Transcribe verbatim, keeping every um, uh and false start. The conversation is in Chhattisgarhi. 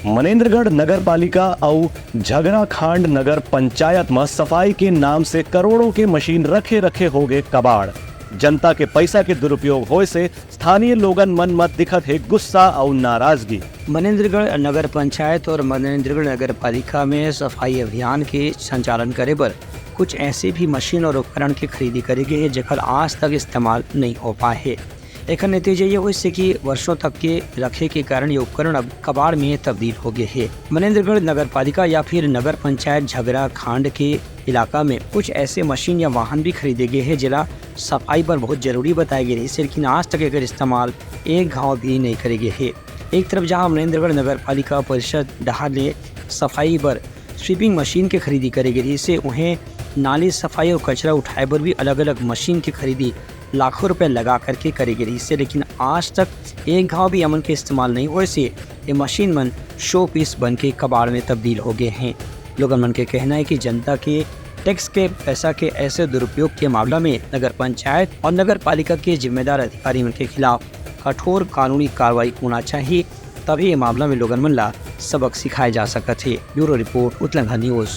मनेन्द्रगढ़ नगर पालिका अउ झगराखांड नगर पंचायत म सफाई के नाम से करोड़ों के मशीन रखे रखे होगे कबाड़। जनता के पैसा के दुरुपयोग होए से स्थानीय लोगन मन म दिखत हे गुस्सा अउ नाराजगी। मनेन्द्रगढ़ नगर पंचायत और मनेन्द्रगढ़ नगर पालिका में सफाई अभियान के संचालन करे बर कुछ ऐसे भी मशीन और उपकरण के खरीदी करे गे हे, जेकर आज तक इस्तेमाल नहीं हो पाए हे। एकर नतीजा ये होइस हे कि वर्षों तक के रखे के कारण ये उपकरण अब कबाड़ में तब्दील हो गए हे। मनेन्द्रगढ़ नगर पालिका या फिर नगर पंचायत झगराखांड के इलाका में कुछ ऐसे मशीन या वाहन भी खरीदे गए हे, जेला सफाई बर बहुत जरूरी बताए गए रहिस हे, लेकिन आज तक एकर इस्तेमाल एक घाव भी नहीं करे गए हे। एक तरफ जहां मनेन्द्रगढ़ नगर पालिका परिषद डहार ले सफाई बर स्वीपिंग मशीन के खरीदी करे गए रहिस हे, उहें नाली सफाई और कचरा उठाए बर भी अलग-अलग मशीन के खरीदी लाखों रुपए लगा करके करे गए रहिस हे, लेकिन आज तक एक घाव भी एमन के इस्तेमाल नहीं होए से ये मशीन मन शो पीस बन के कबाड़ में तब्दील हो गए हैं। लोगन मन के कहना है कि जनता के टैक्स के पैसा के ऐसे दुरुपयोग के मामला में नगर पंचायत और नगर पालिका के जिम्मेदार अधिकारी मन के खिलाफ कठोर कानूनी कार्रवाई होना चाहिए, तभी ये मामला में लोगन मन ला सबक सिखाए जा सकत हे। Bureau report, Utlangha news.